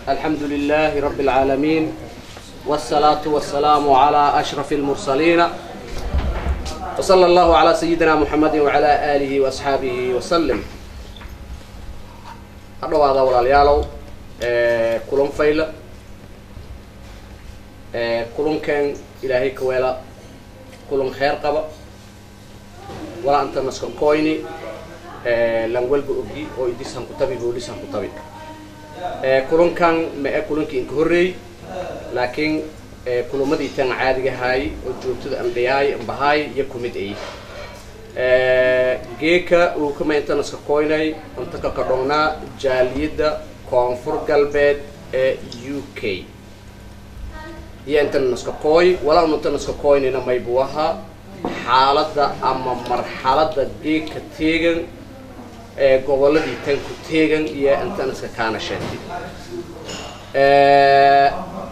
الحمد لله رب العالمين، والصلاة والسلام على أشرف المرسلين، وصلى الله على سيدنا محمد وعلى آله وأصحابه وسلم. Hadhowaada walaalayaalow, kulan fayla, kulankan Ilaahay kaweela kulan kheer qaba. Walaa anta naska koyni langwalba ogi oo idisan ku tabi boolisan ku tabi. Kulankan ma e kulankii inka horreeyey, laakiin kulamadii tan caadigahaay oo joogtada andhiyaay ambahaay iyo kumid ay geeka uu kama inta naska koynay inta ka kadhownaa jaaliyadda Koonfur Galbeed ee UK iyo inta naska kooy. Walaa inta naska koynayna maybu ahaa xaaladda ama marxaladda geeka teegan ee gobolladii tan ku teegan iyo inta naska kaana sheegtay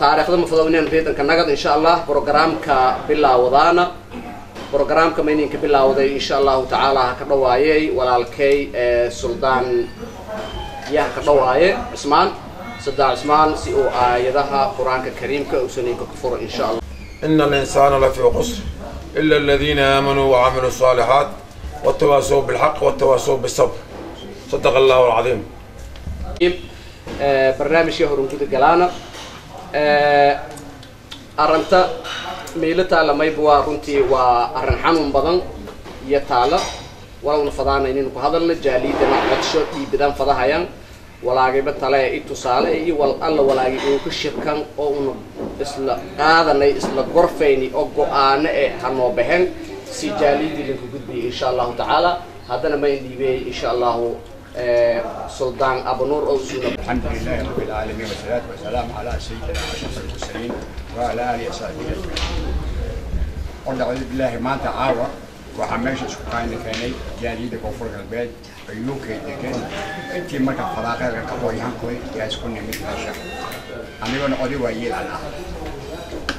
taariikhda mafado inaan reedanka nagad. Insha Allah programka bilaawadaana, programka mayninka bilaawday insha Allahu tacaala ha ka dhawaayey walaalkay Suldaan yaa ka dhawaaye Cusmaan Saddex Cusmaan si uu aayadaha Qur-aanka Kariimka uusan inka ku furo insha Allah. إن الإنسان لفي خسر إلا الذين آمنوا وعملوا الصالحات والتواصوا بالحق والتواصوا بالصبر. صدق الله العظيم. Barnaamijkii horun guda galaana. Arrinta miilo taala mayba waa runtii waa arrin xanuun badan iyo taala walowna fadaana inaynu ku hadalna jaaliyadana codsho dhiibidaan fadahayaan walaagayba tale i tusaale iyo wal alla walaagay uu ka shirkan oo una isla qaadanay isla gorfayni oo go-aano eh hanoo baxeen si jaaliyadii lanku gudbiyay insha Allahu tacaala. Haddana ma indhiibeyey insha Allahu Suldaan Abanuur oo usuna. الحمد لله رب العالمين، والصلاة والسلام على سيدنا أشرف المرسلين وعلى آله وصحبه أجمعين. قل أعوذ بالله. Maanta caawa waxaa meesha isku kaayna keenay jaaliyadda Koonfur Galbeed oo UK degan. Intii marka faraaqeeda aqoonyahankoy yaa isku nimid meesha, anigona oday waayeel aan ah.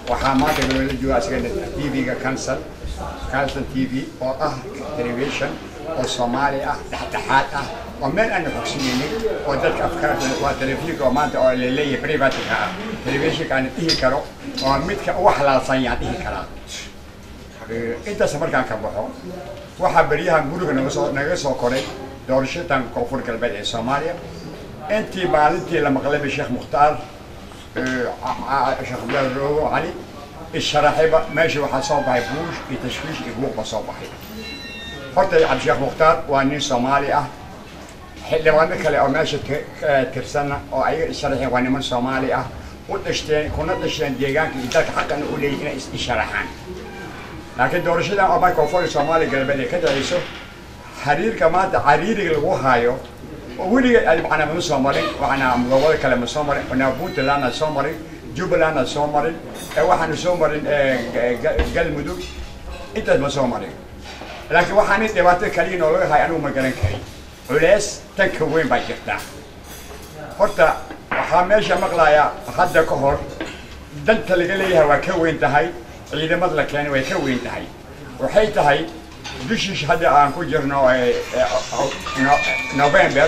Waxaa maanta loola jooga asagana TV-ga Council, Carlson TV, oo ah television oo Soomaali ah, dhexdhexaad ah, oo meel aan xogsinaynin oo dadka afkaarta. Waa telefishinka oo maanta oo laleeyahay private-ka ah, telefishinka aan dhihi karo oo midka ugu xalaalsan yaan dhihi karaa. Intaas markaan ka baxo, waxaa beryahan guriga naga soo koray doorashadan Koonfur Galbeed ee Soomaaliya. Intii maalintii la maqlay Sheekh Mukhtaar, Sheekh Abdullah Rogo Cali isharaxayba, meesha waxaa soo baxay buush iyo tashwiish iyo buuq ba soo baxay. Horta Cabdisheekh Mukhtaar waa nin Soomaali ah, xildhibaano kale oo meesha tirsanna oo ayaga isharaxeen waa niman Soomaali ah, u dhashteen kuna dhashteen deegaanka iyo dalka, xaqana u leeyihin inay is isharaxaan. Laakiin doorashadan oo marka Koonfur Soomaaliya Galbeed ay ka dhacayso, xiriirka maanta cariiriga lagu haayo oo weliga ay macnaa ma soo marin, waxaana gobolada kale ma soo marin, macnaa Puntland soo marin, Jubbaland soo marin, waxaanu soo marin Galmudug, intaas ma soo marin. Laakiin waxaan dhibaato kaliya noolaga hayo anigu ma garan karin, culeys tan ka weyn baa jirta. Horta waxaa meesha maqlayaa hadda ka hor danta laga leeyahay waa ka weyn tahay ciidamada la keenay, way ka weyn tahay. Waxay tahay bishii hadda aan ku jirno November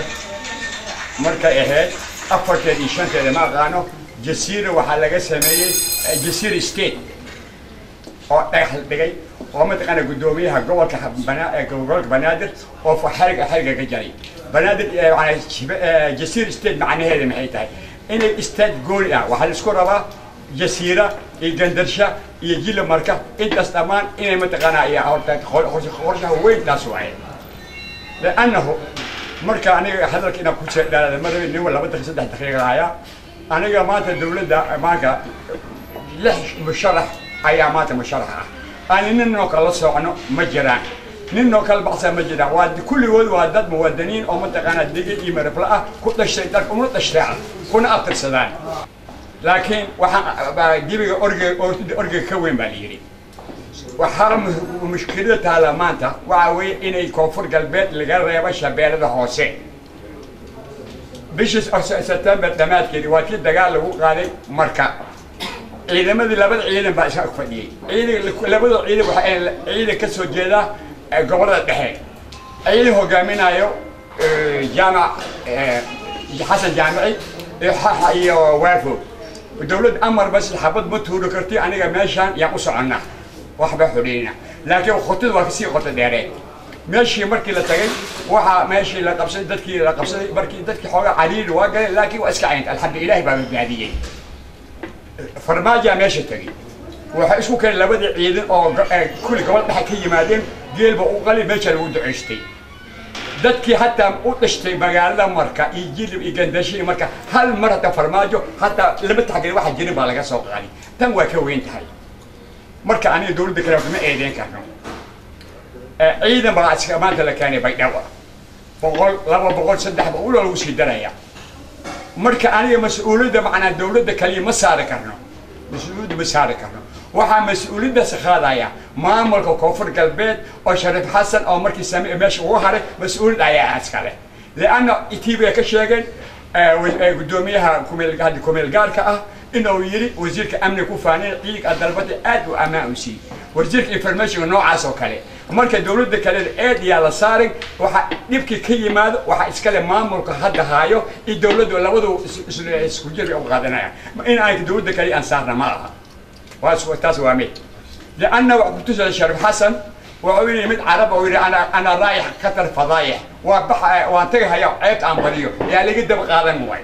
markay ahayd 4-teed iyo 5-teeda ma aqaano, Jasiira waxaa laga sameeyey Jasiira State oo dhagax la dhigay oo mataqaana guddoomiyaha gobolka gobolka Banaadir oo xariga ka jaray Banaadir. Jasiira State macnaheeda maxay tahay? Inay state gooni ah waxaa la isku rabaa Jasiira iyo Gandarsha iyo Jila, marka intaas dhammaan inay mataqaanaa iyo horta qorshaha weyn taas waaye. Liannahu marka aniga hadalka inaan ku dheeraada ma rabin, nin 2 daqiiq 3 daqiiqa hayaa. Aniga maanta dawladda maanta lix musharax ayaa maanta musharax ah, aan ninoo kala socno ma jiraan. Nin noo kala baxsaa ma jiraan. Waa kulligood waa dad muwaadiniin oo mataqaanaa Digil iyo Mirifle ah, ku dhashay dalka, una dhashteen, kuna abtirsadaan. Laakiin waxaan dibiga orge orgega ka weyn baa la yidhi. Waxaa mushkilada taala maanta waxaa weeye inay Koonfur Galbeed laga reebo Shabeellada Hoose. Bishii September dhammaadkeedi waa tii dagaal lagu qaaday. Marka ciidamadii, labada ciidan baa iska fadhiyey. Ciidan, labada ciidan waxaa ciidan ka soo jeeda gobollada dhexe, ciidan hogaaminayo Jaamac Xasan Jaamici iyo Waafo. Dawlad amar bas xabad ma tuuri karti, aniga meeshaan yaan u soconnaa, waxba xudhayna. Laakiin khotadu waa kasii qoto dheereed. Meeshii markii la tagay, waxaa meeshii la qabsaday, dadkii la qabsaday. Markii dadkii xoogaa cariiri waa galeen, laakiin waa iska cayntay. Alxamdu, Ilaahi baa badbaadiyey. Farmaajoa meesha tegey, waxay isku keenay labadii ciidan oo kulli gobol dhexe ka yimaadeen. Geelba u qali, meesha lagu duceystay. Dadkii hataa u dhashtay magaalada Marka iyo Jilib iyo Gandasho iyo marka hal mar hataa Farmaajo hataa lama taxgelin, waxa jirin baa laga soo qaaday. Tan waa ka weyn tahay. Marka aniga dawladda kale kuma eedeyn karno. Ciidan baa iska maanta la keenay Baydhabo, 100, 200, 300 lagu sii daraya. Marka aniga mas-uuliyadda macnaa dawladda kaliya ma saari karno, mas-uuliyadda ma saari karno. Waxaa mas-uuliyaddaas qaadaya maamulka Koonfur Galbeed oo Shariif Xasan oo markii same meesha ugu haray, mas-uuliyad ayaa iskale. Lianna TV ka sheegeen guddoomiyaha kumeel hadda kumeel gaarka ah inuu yidhi wasiirka amniga ku faanay ciidanka dalbada aad u ammaan u siiyey, wasiirka informationka noocaas oo kale. Marka dawladda kale eed yaa la saarin. Waxa dhibkii ka yimaado waxaa iskale maamulka hadda haayo iyo dawladdu, labadu isku jir u qaadanaya. In aan dawladda kale aan saarna ma aha, taas waa mid. لأنه وقت شريف حسن wuxuu yidhi mid Carab oo yidhi أنا رايح كتر فضايح, waa bax, waan tagahaya, ceebta aan badiyo yaa laga daba qaadan waay.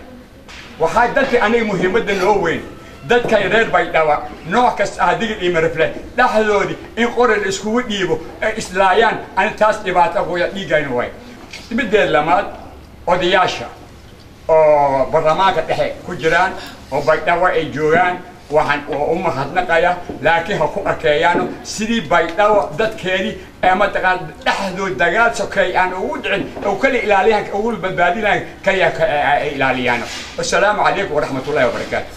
Waxaa dadka aniga muhiimadda noo weyn, dadka reer Baydhaba nooc kasta ah, Digil iyo Mirifle, dhexdoodii in qori la iskugu dhiibo ay islaayaan, ani taas dhibaato qoya dhiigayna waay. Mideed lamaad, odayaasha oo baarlamaanka dhexe ku jiraan oo Baydhabo ay joogaan, waxaan u mahadnaqaya, laakiin ha ku arkeeyaano sidii Baydhabo dadkeedii ee mataqaan dhexdood dagaal sokeey aan ugu dhicin oo kala ilaaliyaan, ugu badbaadinayan kaliya ay ilaaliyaano. Wasalaamu calaykum waraxmat ullahi wabarakaatu.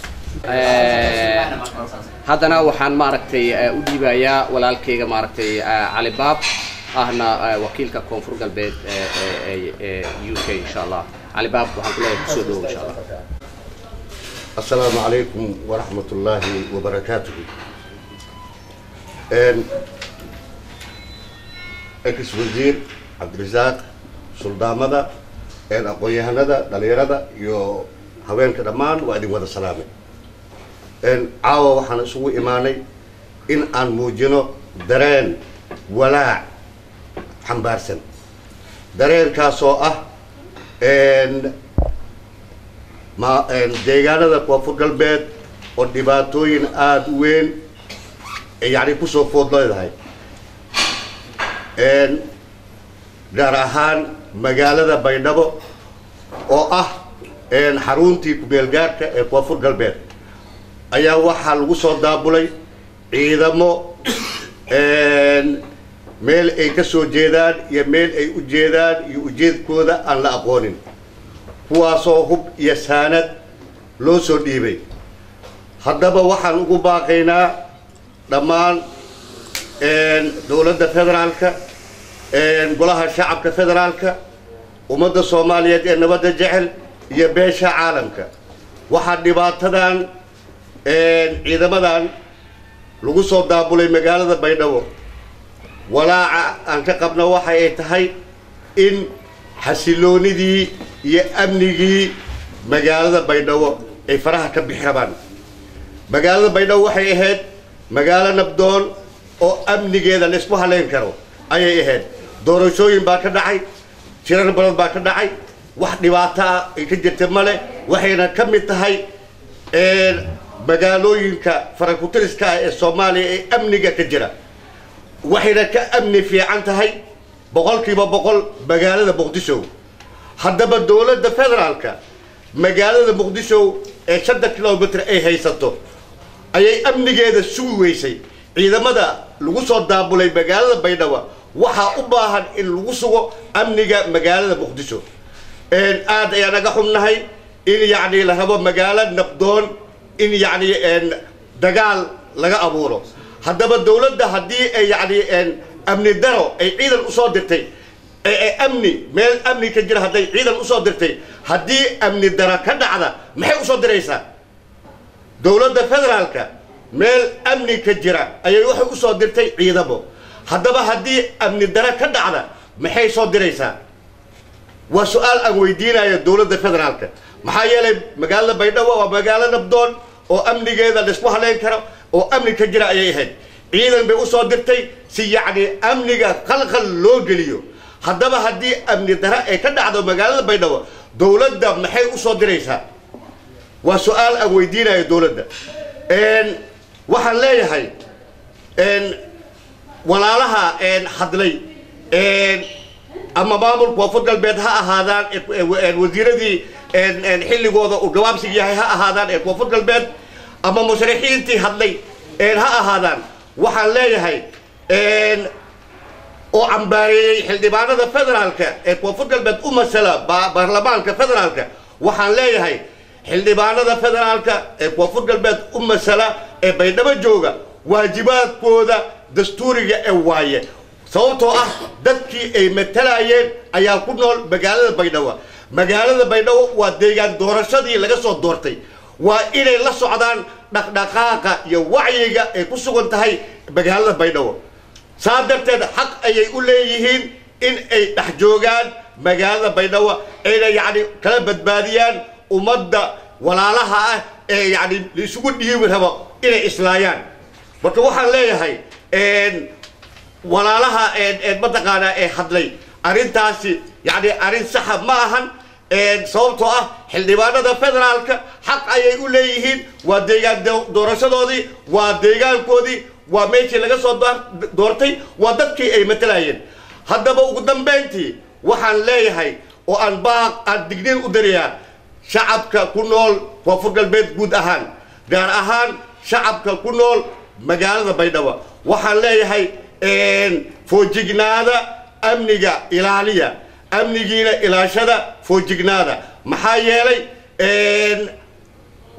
Haddana waxaan maaragtay u dhiibayaa walaalkayga maaragtay Cali Baab, ahna wakiilka Koonfur Galbeed ee UK, insha Allah. Cali Baab, waxaan ku leeyahay kusoo dhawow, insha Allah. السلام عليكم ورحمة الله وبركاته. Ex wasiir Cabdirasaaq, suldaamada, aqoon-yahanada, dhalinyarada iyo haweenka, dhammaan waa idin wada salaamay. Caawa waxaan isugu imaanay in aan muujino dareen walaac xambaarsan, dareenkaasoo ah ma deegaanada Koonfur Galbeed oo dhibaatooyin aada u weyn yacni kusoo food leedahay, gaar ahaan magaalada Baydhabo oo ah xaruntii ku-meelgaarka ee Koonfur Galbeed ayaa waxaa lagu soo daabulay ciidamo meel ay ka soo jeedaan iyo meel ay u jeedaan iyo ujeedkooda aan la aqoonin, kuwaasoo hub iyo saanad loo soo dhiibay. Haddaba waxaan ugu baaqaynaa dhammaan dowladda federaalka, golaha shacabka federaalka, ummadda Soomaaliyeed ee nabadda jecel iyo beesha caalamka. Waxaa dhibaatadan ciidamadan lagu soo daabulay magaalada Baydhabo walaaca aan ka qabna waxa ay tahay in xasiloonidii iyo amnigii magaalada Baydhabo ay faraha ka bixi rabaan. Magaalada Baydhabo waxay ahayd magaalo nabdoon oo amnigeeda la isku haleyn karo ayay ahayd. Doorashooyin baa ka dhacay, jirar badan baa ka dhacay, wax dhibaato ah ay ka jirta male. Waxayna ka mid tahay magaalooyinka farakutiriska ah ee Soomaaliya ee amniga ka jira, waxayna ka amni fiican tahay 100% magaalada Muqdisho. Haddaba dowladda federaalka magaalada Muqdisho ee 5 kilomitr ay haysato ayay amnigeeda sugi weysay. Ciidamada lagu soo daabulay magaalada Baydhabo Waxaa u baahan in lagu sugo amniga magaalada Muqdisho. Aad ayaan naga xubnahay in yacni la rabo magaalo nabdoon in yacni dagaal laga abuuro. Haddaba dawladda haddii ay yacni amni daro ay ciidan usoo dirtay, amni meel amni ka jira hadday ciidan usoo dirtay, haddii amni daro ka dhacda maxay usoo diraysaa? Dowladda federaalka meel amni ka jira ayay waxay usoo dirtay ciidamo. Haddaba haddii amni daro ka dhacda maxay soo diraysaa? Waa su-aal aan weydiinayo dowladda federaalka. Maxaa yeelay magaalada Baydhabo waa magaalo nabdoon oo amnigeeda laisku haleyn karo oo amni ka jira ayay ahayd. Ciidan bay usoo dirtay si yacni amniga khalkhal loo geliyo. Haddaba haddii amni daro ay ka dhacdo magaalada Baydhabo, dowladda maxay usoo diraysaa? Waa su-aal aan weydiinayo dowladda. Waxaan leeyahay walaalaha hadlay, ama maamulka Koonfur Galbeed ha ahaadaan, wasiiradii xilligooda uu gabaabsiga yahay ha ahaadaan ee Koonfur Galbeed, ama musharixiintii hadlay ha ahaadaan, waxaan leeyahay oo cambaareeyey xildhibaanada federaalka ee Koonfur Galbeed u masala baarlamaanka federaalka, waxaan leeyahay xildhibaanada federaalka ee Koonfur Galbeed u masala ee Baydhabo jooga waajibaadkooda dastuuriga ee waaye, sababtoo ah dadkii ay matalayeen ayaa ku nool magaalada Baydhabo. Magaalada Baydhabo waa deegaan doorashadii laga soo doortay. Waa inay la socdaan dhaqdhaqaaqa iyo wacyiga ay ku sugan tahay magaalada Baydhabo. Saa darteed xaq ayay u leeyihiin in ay dhex joogaan magaalada Baydhabo, ayna yacni kala badbaadiyaan ummadda walaalaha ah ee yacni laisugu dhiibi rabo inay islaayaan. Marka waxaan leeyahay walaalaha mataqaanaa ee hadlay, arrintaasi yacni arrin saxa ma ahan, sababtoo ah xildhibaanada federaalka xaq ayay u leeyihiin. Waa deegaan doorashadoodii, waa deegaankoodii, waa meeshii laga soo doortay, waa dadkii ay matalayeen. Haddaba ugu dambayntii waxaan leeyahay oo aan baaq aan digniin u dirayaa shacabka ku nool Koonfur Galbeed guud ahaan, gaar ahaan shacabka ku nool magaalada Baydhabo, waxaan leeyahay foojignaada, amniga ilaaliya, amnigiina ilaashada, foojignaada. Maxaa yeelay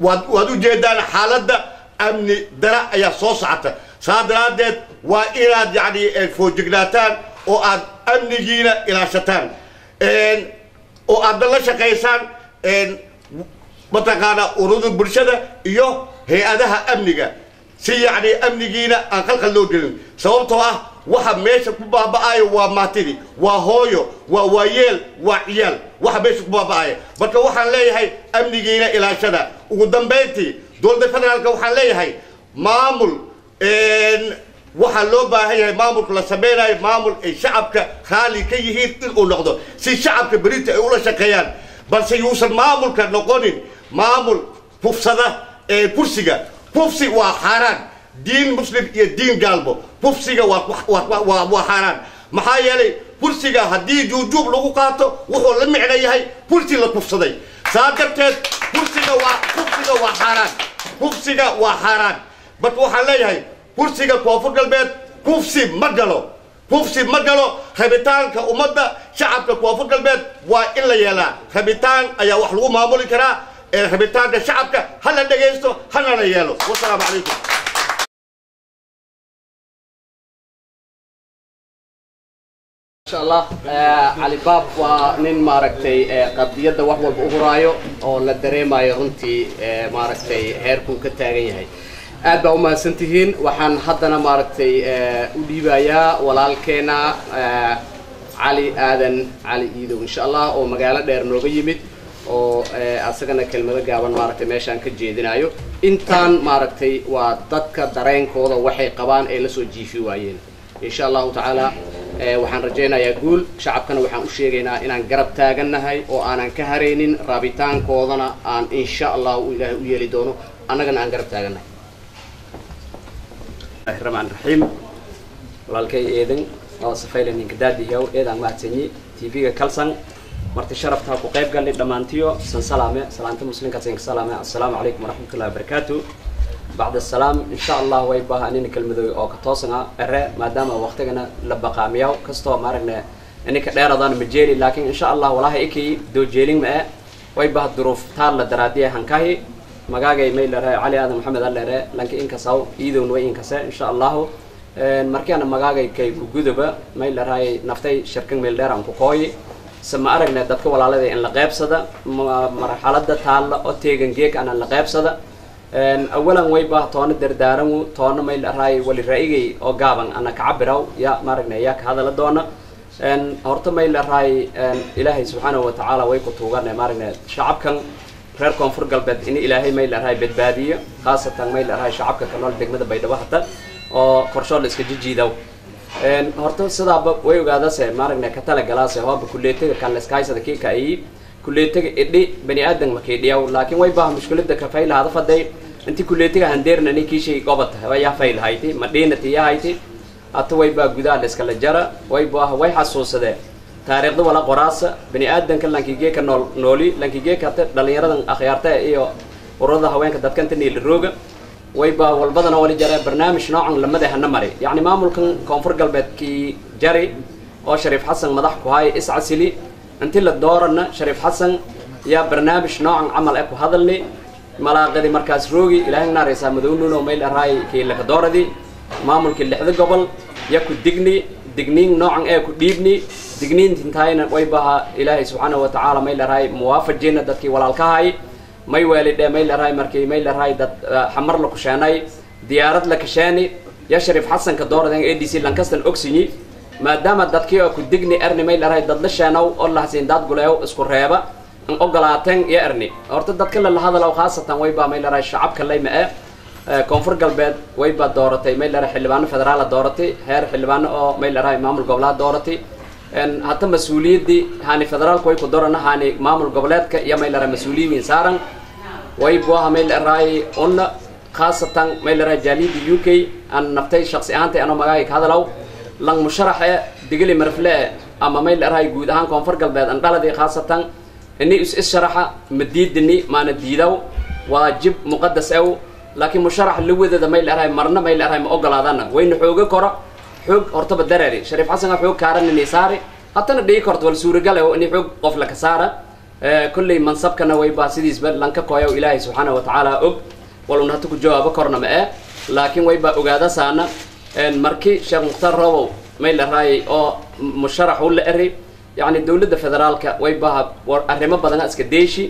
waad u jeedaan xaaladda amni dara ayaa soo socota. Saa daraaddeed waa inaad yacni foojignaataan oo aad amnigiina ilaashataan oo aadna la shaqaysaan mataqaanaa ururada bulshada iyo hay-adaha amniga, si yacni amnigiina aan khalkhal loo gelin. Sababtoo ah waxa meesha ku baaba'ayo waa maatidi, waa hooyo, waa waayeel, waa ciyaal waxa meesha ku baaba'aya. Marka waxaan leeyahay amnigiina ilaashada. Ugu dambayntii dowladda federaalka waxaan leeyahay maamul waxaa loo baahan yahay, maamulka la sameynayo maamul ay shacabka raali ka yihiin inuu noqdo, si shacabka berita ay ula shaqeeyaan. Balse yuusan maamulka noqonin maamul kufsada ee kursiga. Kufsi waa xaaraan, diin muslim iyo diin gaalbo kufsiga waa xaaraan. Maxaa yeelay kursiga haddii juujuub lagu qaato wuxuu la micno yahay kursi la kufsaday. Saa darteed kufsiga waa xaaraan, kufsiga waa xaaraan. Marka waxaan leeyahay kursiga Koonfur Galbeed kufsi ma galo, kufsi ma galo. Rabitaanka ummadda shacabka Koonfur Galbeed waa in la yeelaa. Rabitaan ayaa wax lagu maamuli karaa. Ee rabitaanka shacabka ha la dhegaysto, hana la yeelo. Wasalaamu calaykum. Insha Allah Cali Baab waa nin maaragtay qadiyadda wax walba u huraayo oo la dareemayo runtii maaragtay heerkuu ka taagan yahay. Aad baa umahadsan tihiin. Waxaan haddana maaragtay u dhiibayaa walaalkeena Cali Aadan Cali Iidow, insha Allah, oo magaalo dheer nooga yimid oo asagana kelmado gaaban maaragtay meeshaan ka jeedinayo. Intaan maaragtay waa dadka dareenkooda waxay qabaan ay lasoo jiifi waayeen. Insha Allahu tacaala waxaan rajaynayaa guul. Shacabkana waxaan u sheegaynaa inaan garab taagannahay oo aanan ka haraynin raabitaankoodana aan insha Allahu Ilaahay u yeeli doono, annagana aan garab taagannahay. Raxmaan raxiim. Walaalkay eedan oo safayla ninka daadihiyow, eedaan mahadsanyi TV-ga Kalsan, marti sharafta ku qayb galnay dhammaantiyo san salaame, salaanta muslimka sanka salaame. Assalaamu calaykum waraxmatullahi wabarakaatu. Bacda salaam, insha Allah way baaha anina kelmadoy oo ka toosana ere, maadaama waqtigana la baqaamiyaw kastoo maaragne ininka dheeradaan majeeli, laakiin insha Allah walahi ikay doojeelin ma e way baha duruuf taal la daraadiya hankahi. Magaagay may lere Cali Aadan Maxamed alere lanka inkasaw iidowna way inkase insha Allahu. Markiana magaagay kay kuguduba may lerahay naftay shirkan meel dheer aan ku kooyi se ma aragne dadka walaalada in la qeybsada marxalada taalla oo teegan geeg ana la qeybsada. Awalan way baa toona dardaaran toona may lerahay wali ra'yigay oo gaaban ana ka cabiraw ya maaragne yaa ka hadala doona. Horta may lerahay Ilaahay subxaanahu watacaala way ku tuugane maaragne shacabkan reer Koonfur Galbeed in Ilaahay may lerahay badbaadiyo, khaasatan may lerahay shacabka ka nool degmada Baydhabo hata oo korshoo la iska jijiidaw. Horta sidaaba way ogaadase maaragne ka talagalaase hooba kuleetaga kan la iska haysada kii ka ayi kuleetaga idhi bani aadan makiidhiyaw, laakiin way baaha mushkilada ka faylahaada faday inti kuleetaga handeerna ni kiishay gobata yaa faylahayti madhiinati yahayti hata way baa gudaha la iskala jara. Way baaha way xasuusadee taariikhda wala qoraasa bani aadanka lankigeeka nool nooli lankigeeka hata dhalinyaradan akhyaarta iyo ururada haweenka dadkanta niila rooga way baa walbadana wali jara barnaamij noocan lamada hana maray, yacni maamulkan Koonfur Galbeedkii jari oo Shariif Xasan madax ku hay iscasili intii la doorana Shariif Xasan yaa barnaamij noocan camal ee ku hadalni malaaqadi markaas roogi Ilaahay naaraysaa madownuno meel araay kii laka dooradi maamulkii lixda gobol ya ku digni digniin noocan ee ku dhiibni digniin tintaayna way baha Ilaahay subxaanahu watacaala may laraay muwaafajina dadkii walaalkahay may waalidhe may laraay markii may laraay dad xamar la kusheenay diyaarad la kasheeni ya Shariif Xasan ka dooradan ADC lankastan ogsinyi, maadaama dadkii oo ku digni erni may laraay dad la sheenow oo la hasiin daad guleew isku reeba in ogolaateen ya erni. Horta dadka la hadalaw khaasatan way baa may laraay shacabka layma ee Koonfur Galbeed way baa dooratay may laraay xildhibaano federaal dooratay heer xildhibaano oo may laraay maamul goboleed dooratay. Hata mas-uuliyaddii hani federaalka way ku doorana hani maamul goboleedka iyo may laraay mas-uuliyiin saaran way buaha may laraay una khaasatan may laraay jaaliyadda UK aan naftay shaksi ahaantay anoo magaaga ka hadalaw lang musharax ee Digili Marfle ama may laraay guud ahaan Koonfur Galbeed an dhaladii khaasatan ini is sharaxa ma diidini maana diidaw waajib muqadas aw, laakiin musharax la wadada may laraay marna may laraay ma ogolaadana wayna xooga koro xoog hortaba dareeri Shariif Xasan xoog kaaran saari hatana dhigi korto wal suuragal oo in xoog qof la ka saara kulley mansabkana way baa sidiisba lanka kooyo Ilaahay subxaanahu watacaala og waluna hata ku jawaabo korna ma ee, laakiin way baa ogaada saana markii Sheekh Mukhtaar Robow may la raayay oo musharax u la eri, yacni dowladda federaalka way baa arrimo badan iska deeshi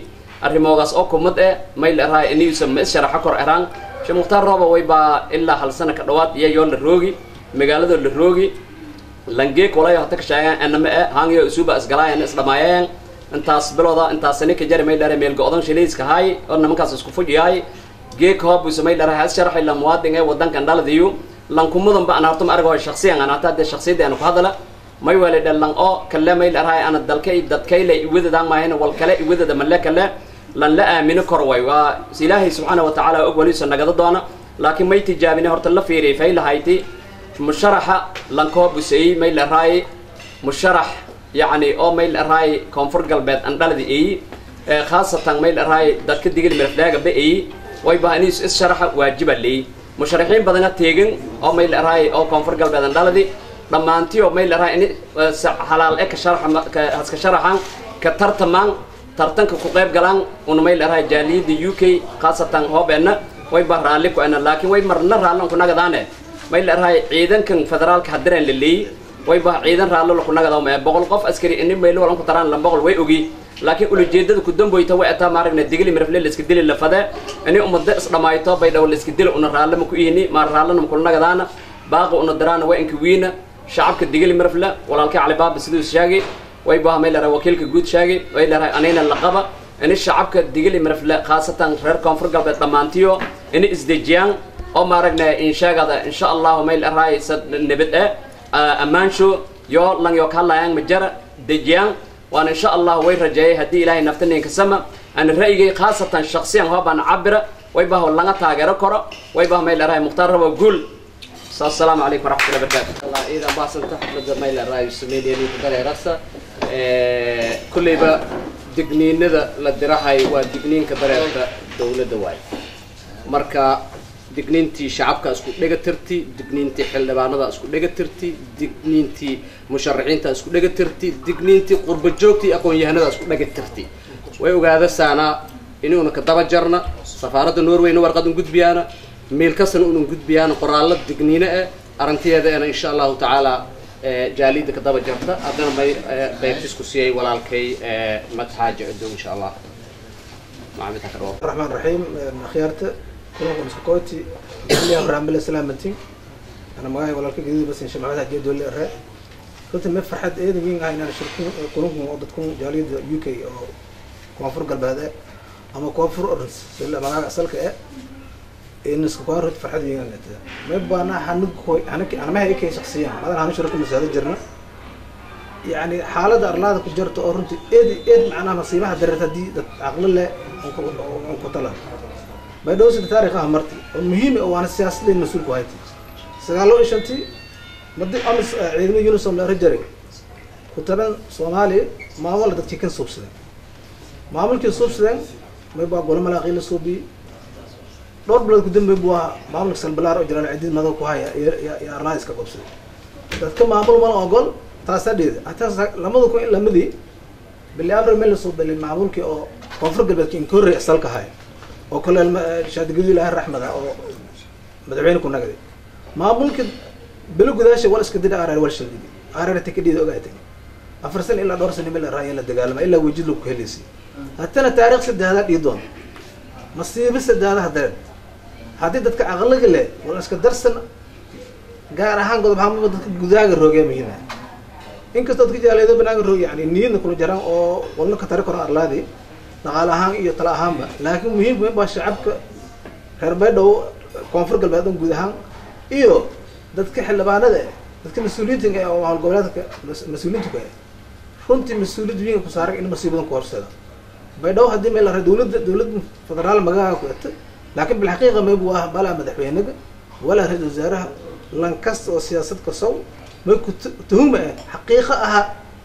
arrimoogaas oo kumad eh may la raayay inayuusan ma isharaxa kor eraan. Sheekh Mukhtaar Robow way baa ilaa hal sano ka dhawaad iyo yoo la roogi magaalada la roogi langeek walayo hata ka sheegaan anama eh hangyo isuba isgalaayeen isdhamaayeen intaas bilowda intaas sani ka jari may la meel go'dan shiliiska hay oo nimankaas isku fujiyaay geek hoob uu samay la raas sharax ila muwaadin ee wadankan dhaladiyo lan kumudan ba ana horta ma argo shakhsiyan ana hata de shakhsiyada ana ku hadala may waalid lan oo kale may la raay ana dalka iyo dadkay la iwadadaan maahayna wal kale iwadada ma la kale lan la aamino kor way waa Ilaahay subxaanahu wa tacaala og waliisa nagada doona, laakiin may tijaabina horta la fiiriyay fay lahayti musharaxa lan koo busay may la raay musharax yacni oo may la raay Koonfur Galbeed an dhaladi ay khaasatan may la raay dadka Digil Mirflaaga ba ay way baa inay is sharaxa waajiba leey musharaxiin badana teegin oo may la raay oo Koonfur Galbeed an dhaladi dhammaantii oo may la raay in xalaal ee ka sharaxa haska sharaxan ka tartamaan tartanka ku qayb galaan una may la raay jaaliyadda UK khaasatan hoobeena way baa raalli ku ana, laakiin way marna raallan ku nagadaane may la raay ciidankan federaalka hadireen la leey way baa ciidan raallo la ku nagadaw ma 100 qof askari in meel walan ku taraan 200 way ogi, laakiin ulujeedada ku damboyta way ataa maaragna Digli Mirfle la iska dili la fada ini umada is dhamayto bay dhaw la iska dili una raallo ma ku ihini ma raallana ma ku nagadaana baaqo una daraana way inka wiina shacabka Digli Mirfle walaalka Cali Baaba siduu sheegay way baa may la raay wakiilka guud sheegay way la raay anayna la qaba in shacabka Digli Mirfle khaasatan reer Koonfur Galbeed dhamaantiyo in isdejiyaan oo maaragna in sheegada insha Allah may la raay nabad ee amaansho yo lang yo kalaayaan ma jara dejiyaan waan insha Allah way rajeeyay haddii Ilaahay naftaneen ka sama aan ra'yigay khaasatan shakhsiyan waa baan cabira way baa laga taageero karo way baa may la raay Mukhtaar Robow guul. Assalaamu calaykum waraxmatullahi wabarakaatu. Allah iidan baasanta xafladda may la raay sameeyay dareerasa kulleyba digniinada la dirahay waa digniinka dareerka dowladda waay marka Digniintii shacabka isku dhega tirti, digniintii xildhibaanada isku dhega tirti, digniintii musharaxiinta isku dhega tirti, digniintii qurba joogtii aqoon-yahanada isku dhega tirti. Way ogaadasaana inuuna ka daba jarna safaaradda Norwayna warqad un gudbiyaana, meel kastana unun gudbiyaana qoraallo digniine eh arrintiyeeda ena insha Allahu tacaala jaaliyadda ka daba jarta. Haddana may qaybtisku siiyey walaalkay Madxaaji Cidow insha Allah. Maxamed Hakadho. الرحمن الرحيم. Akhyaarta kulankan isku kooti raambile salaamantin. Ana magahay walaalka gaduud bas insha Maxamed Xajiye Doole re. Runtii ma farxad eeda weyn ah inaan shirkin kulankan oo dadku jaaliyadda UK oo Koonfur Galbeed eh ama Koonfur Orens sida magaca asalka eh in isku koon, runtii farxad weyn aan leedahay. Ma baana hanug koy anaka ana ma hay shakhsiyan madan hanu shirku masaada jirna, yani xaaladda arlaada ku jirta oo runtii eed eed macnaha masiibaha dareerta haddii dad caqli leh on ku tala Baydhabo sida taariikhaha marti oo muhiim ah waana siyaasadeen mas-uul ku haytay 95-tii madi amis ciidamada UNISOM la jaray ku taban Soomaaliya maamul dadkii kan suubsadeen maamulkii suubsadeen may baa golo malaaqii la suubi dhowr bilood ku dambe buu maamulka Salbalaar oo jiraan ciidamada madow ku haya iyo arlaada iska qabsaday dadka maamul ma ogol taasaa dheeda. Hataa 2002-dii bili Abril meel lasoo balay maamulkii oo Koonfur Galbeedka inkorey asalka ahay oo kale Shaadigaduud Ilaahi raxmada oo madaxweyne ku nagaday maamulka bilo gudaasha wal iska dida arar wal shaldidi arar tikidida ogaatay 4 sano ilaa dhowr sano meel raaya la dagaalama ilaa wejid lagu helaysay. Hatana taariikh saddexdaad dhii doon masiibo saddexdaad dareen haddii dadka aqliga leh wal iska darsan, gaar ahaan godob ahaan dadka gudaaga roogee muhiim ah, inkastoo dadka jaaleedo banaanka roog yani niyadna kula jaraan oo walna ka tari karo arlaadii dhaqaale ahaan iyo tala ahaanba, laakiin muhiimka baa shacabka reer Baydhabo, Koonfur Galbeed oo guud ahaan, iyo dadka xildhibaanada eh, dadka mas-uuliyiinta eh oo maamul goboleedka mas-uuliyiinta ku eh, runtii mas-uuliyad weyn ku saaran in masiibadan ku horseeda Baydhabo. Haddii meel la dowladda federaal magaca ku eta, laakiin bilxaqiiqa maybu ah balaa madaxweynaga walaa ra-iisul wasaaraha lankasta oo siyaasad kasow may ku tuhuma ah xaqiiqo aha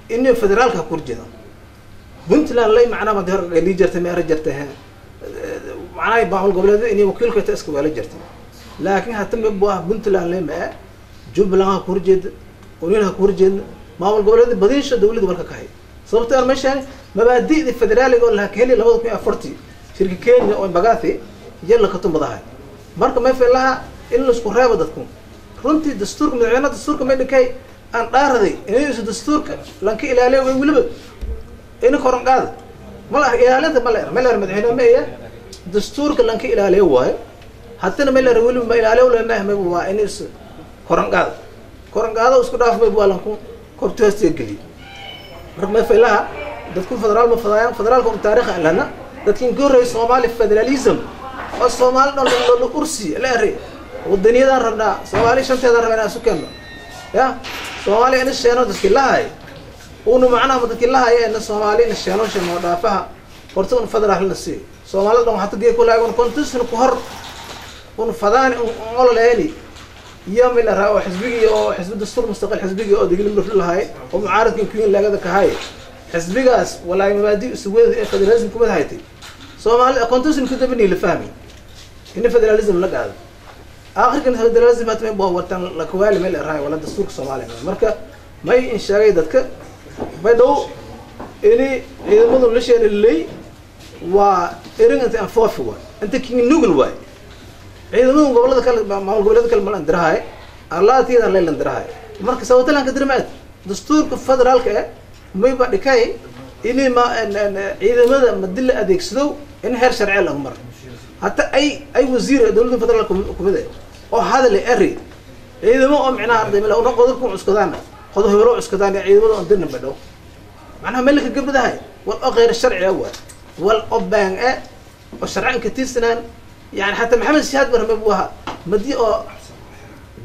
inay federaalka ku horjeedaan. Puntland lay macnaha madi hor lii jirtay ma ara jirtay he macnaha maamul goboleedyada inay wakiilku ta iska weela jirtay, laakiin hata maybu ah Puntland lay ma Jubbaland ha ku horjeeda, Union ha ku horjeedna, maamul goboleedyada badinsha dowladda walka ka hay. Sababto aan meeshaan mabaadi'da federaaliga oo laha ka heli 2004-tii shirka Kenya oo Mbagathi iyo la katumadahay. Marka may filaha in laisku reebo dadku runtii dastuurka madaxweynaha dastuurka may dhinkay aan dhaaraday inay dastuurka lanka ilaaliyo way weliba ina koran qaada mala ilaalinta ma la ma la madaxweynaha ma iya dastuurka lanka ilaaliyo waayo. Haddana ma la weliba ma ilaaliyo la ma waa in is koran qaada koran qaada isku dhaaf may waa lanku kortu hoostiga geliyo. Marka may filaha dadku federaal ma fadaayaan federaalka un taariikh aan lana dadkin ka horreeyay Soomaali federalism oo Soomaali dhan la ursi la eray wadaniyadaan rabnaa, Soomaali shanteedaan rabnaa inaan isu keenno ya Soomaali in sheeno dadkii lahay uunu macnaha dadkii lahaya ina Soomaali in sheeno sheeno dhaafaha horta un federaal la siiyo Soomaalida dhan waxaa tagee ku laagan konton ku hor un fadaani un ololeeni iyo meel raa oo xisbigii oo xisbi dastuur mustaqil xisbigii oo digli murfil lahay oo mucaaradkii kuwiin laagada kahay xisbigaas walaa mabaadi isuweeda ee federalism kuma haytay Soomaali konton ku dabani la fahmi in federalism la qaado aakhirkan federalism hatmay baa watan la kuwaali meel raay wala dastuurka Soomaaliya. Marka may in sheegay dadka Baydhabo ini ciidamadu la sheegay lay waa erin inta aan foofi waay inta king nugul waay ciidamadu gobolada kale maamul goboleedka kale ma la dirahay arlaatiyada la dirahay. Marka sababta lan ka dirmaad dastuurka federaalka eh may ba dhikay ini ma ciidamada madil la adeegsado in heer sharci la maro hatta ay wasiir dowladda federaalka kumida oo hadal eri ciidamo oo micnaha arday meel oo qodobku cuskadaan qodob hebelo cuskadaan ciidamada oo dirna badho macnaha meelka gabadahay wal oo qeyr sharci ah wal oo baan ah oo sharcan ka tirsanaan yani xataa Maxamed Siyaad barme buu ahaa madii oo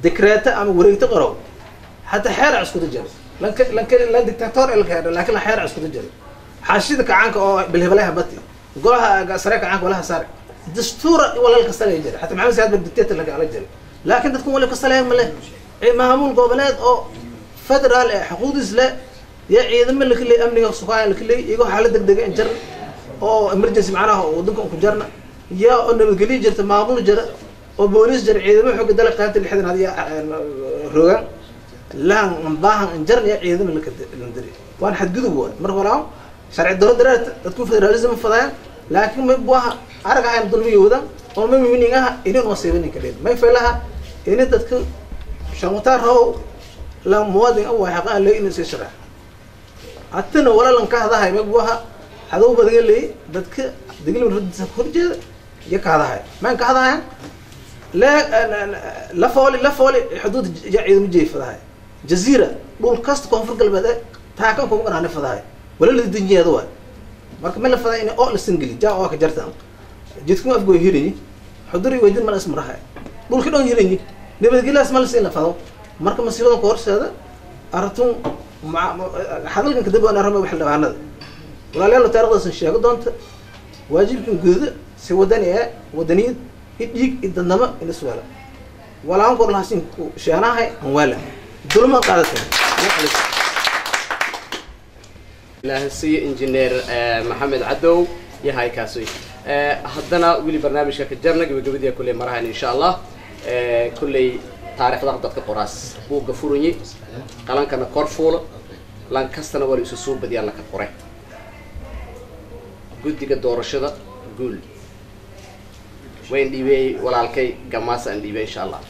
dekreeta ama wareegto qoro xataa xeer cuskuda jiro lanka lan dictator el ka laakiin la xeer cuskuda jiro xaashida kacaanka oo bilhebelaha bati golaha sare kacaanka walaha sare dastuur wala ka salay jira xataa Maxamed Siyaad bar dictator laga ala jiro laakiin dadku wala ka salay ma leh maamul goboleed oo federaal ee xuquuqdiis leh ya ciidamo la kale amniga suqaaya la kale iyago xaalad degdeg ah in jar oo emergency macnaha wadanka ku jarna ya oo nabadgelyo jirta maamul jira Oo booliis jar, ciidamo xooga dalka qaybta 60 hadiya rogan lahan baahan anjarniya ciidamo la diri, waan xadgudub waay. Marka walaa sharci daro dareerta dadku federalism fadayaan, laakiin may buaha aragahayn dulmiga wadan oo may miminingaha inin wasiibaninka dhin may faylaha ini dadka shangutaa rabow la muwaadin ah waa xaqaan leey inuu sii sharax hatina wala lan ka hadahay. May buaha hadow badan leey dadka degli rudisa horjeeda iyo ka hadahay maan ka hadahayan la la fooli la fooli xuduud ciidamo jeefadahay jaziira dhul kasta Koonfur Galbeed taakan kuma qanaana fadahay wala la dinjeeda waay. Marka ma la faday in oo la singili jaa oo ka jarta jidku afgo hirini xuduri weydin ma ismarahay dhulka dhan hirini nabadgelyadaas ma la siin la fado. Marka masiibada ku horseeda arintun hadalkan kadib aan arama wax dhawaanada walaalayaal taariikhdaas sheego doonta waajibkan gududa si wadani ee wadaniyad dhiig idadnamo in iswala walaan kor lahasin ku sheenahay aan wala dulma qaadatay. Ilaahay injineer Maxamed Cadow yahay kaasi. Haddana weli barnaamijka ka jarna gabagabadii kulley marahan insha Allah. Kulley taariikhda dadka qoraas buugga furunyi qalankana kor fuulo lan kastana waa la isu soo badiyaa laka qoray guddiga doorashada guul wayn dhiibey walaalkay gamaasa aan dhiibey insha Allah.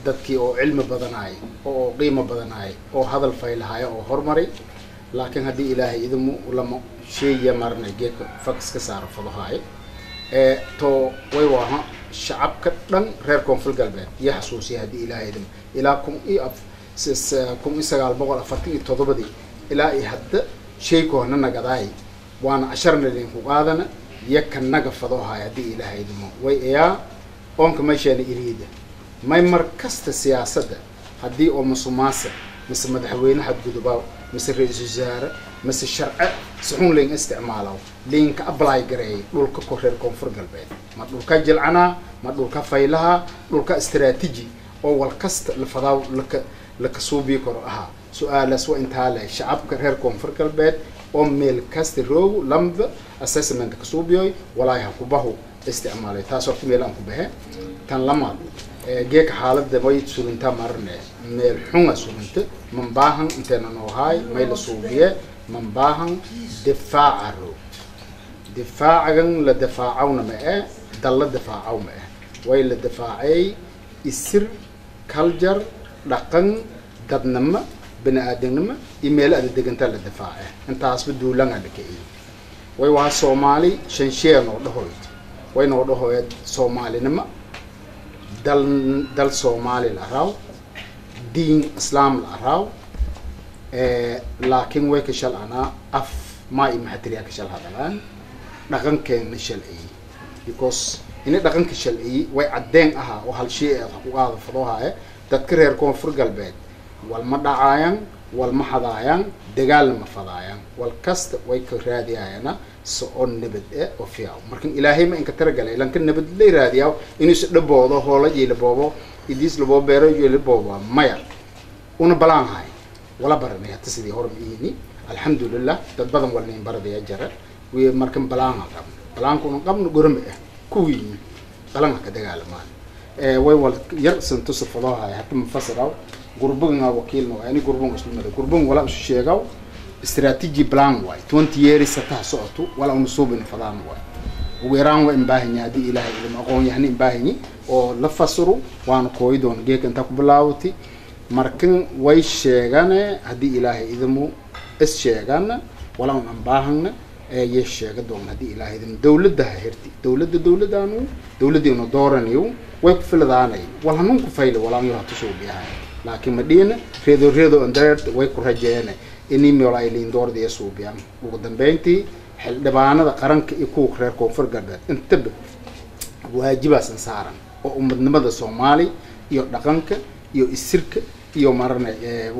Dadkii oo cilmi badanaay oo qiimo badanaay oo hadal faylahaaya oo horumaray, laakiin haddii Ilaahay idimu lama sheeya marnay geedka fax ka saaro fadahaay ee to way waaha shacabka dhan reer Koonfur Galbeed iyo xasuusiya haddii Ilaahay idimu ilaa 1947-dii ilaa iyo hadda shaykoona nagadaay waana casharna idinku qaadana iyo kanaga fadohaay haddii Ilaahay idimo way eyaa oonka meesheena iriida may mar kasta siyaasadda haddii oo musuqmaasuq mise madaxweyne xadgudubaaw mise ra-iisul wasaare mise sharce sixun layn isticmaalaw laynka apply gareeyay dhulka ko reer Koonfur Galbeed ma dhulka jilcanaa ma dhulka faylaha dhulka istaraatiiji oo wal kasta la fadaaw laka laka suubii karo ahaa. Su-aalaas waa intaa leh shacabka reer Koonfur Galbeed oo meel kasta roogu lamba assessment ka suubiyoy walaay ha kubahu isticmaalay. Taas horta meel aan ku baxe. Tan lamaad, geeka xaaladda way surintaa marne meel xunga surinta man baahan inteena noo haay may la suubiye man baahan difaaca roog difaacagan la difaacawna ma eh dal la difaacaw ma eh way la difaacay isir culture dhaqan dadnimo bini aadamnimo iyo meelo ada degantaa la difaace intaasba duulanga la kiciye way waa Soomaali shanshee noo dhahoyd way noo dhahoyd Soomaalinimo dal dal Soomaali la araaw diin Islaam la araaw, laakiin way ka shalcanaa af maa iyo maxatiriyaa ka shal hadalaan dhaqankeena shalciyey because ini dhaqanka shalciyey way caddeen ahaa oo hal shay aad ku qaado fadoohaaye dadka reer Koonfur Galbeed walma dhacaayaan walma hadaayaan dagaalna ma fadaayaan wal kasta way ka raadiyaayana so-on nabad e oo fiican. Markan Ilaahay ma inka taragalay lanka nabad lay raadiyaa inuusa dhaboodo hoola yeelaboobo idiis laboo beero yeelaboobo maya una balaan hay wala baranay hata sidii hore ma ihini alxamdulilah dad badan walnayn baradaya jara wi markan balaan qabno balaankuna qabno gorome ah kuwiini qalanka ka dagaalamaan way wal yar santusa fadoohaya hata mafasiraw gurbugan wakiilna waa ani gurbugan muslimada gurbugan wala isu sheegaw strategy plan waay 20 years hataha socoto wala una suubin fadaan waay ugu yaraan waa in baahan yahay haddii Ilaahay idin aqoon yahni in baahan yahay oo la fasiro waana kooyi doon geeka intaa ku bilaawati. Markan way sheegane haddii Ilaahay idimu is sheegana wala un aan baahana ee sheega doon haddii Ilaahay idin dawladda ha herti dawladda dawladdaanu dawladdiina dooranayo way ku filadaanay wal hanuun ku fayle walaan yoo hatu suubiyahay laakiin madhiina reedo reedo andareert way ku rajeeyeen inay meel ay liin doorda iyo suubiyaan. Ugu dambeyntii xildhibaanada qaranka iyo kuwa reer Koonfur Galbeed intaba waajibaasan saaran oo ummadnimada Soomaali iyo dhaqanka iyo isirka iyo marna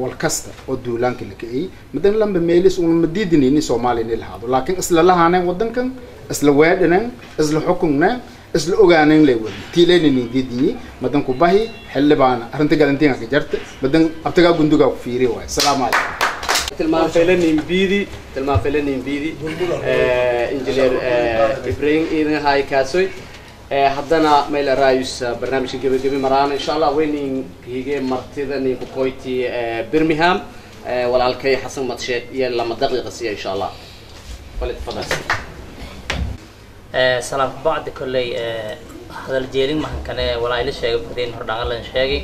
wal kasta oo duulaanka la kiciyey madan lamba meelis una madiidinayni Soomaali inay lahaado laakiin isla lahaaneen waddankan isla weedhaneen isla xukunneen isla ogaaneen lay wadi tiileynaynin diidinyi madan ku bahi xildhibaana arrinta galantiinka ka jarta madan abtagaa gundugaa ku fiiriye waay. Asalaamu calaykum. Tilmaam faylanin biidi tilmaam faylanin biidi engineer Ibrahim iidan hay kaasoy. Haddana mayl raayus barnaamijka gebagebi maraan insha Allah weynin hige martida ninku koyti Birmingham, walaalkay Xasan Madsheed iyo 2 daqiiqa siya insha Allah. Fadal. Salaam bacdi. Kolley hadal jeelin mahankane walaa ila sheegay fadin hordhangalan sheegay,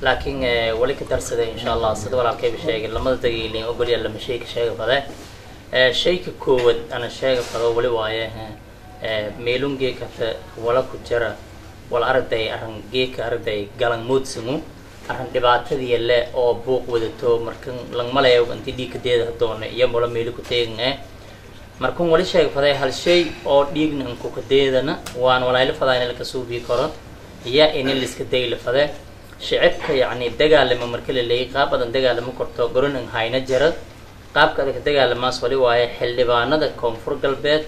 laakiin wali ka darsaday insha Allah sida walaalkayba sheegay lamada dagiilin ogolya lama shay ka sheega fade. Shayka koowad ana sheega fado wali waaye meelun geekata wala ku jara wala aragday arran geeka aragday galan moodsangu arran dhibaatadii le oo buuq wadato markan langmalayo intii dhiigkadeeda hadoona iyo mola meeli ku teegan. Markun wali sheega faday hal shay oo dhiigna anku kadeedana waan walaayla fadaa in laka suubii karo iya in liska dayla fade shicibka. Yacni dagaalama marka la leeyay qaab badan dagaalama korto goron an hayna jara qaabka adag dagaalamaas wali waaye xildhibaanada Koonfur Galbeed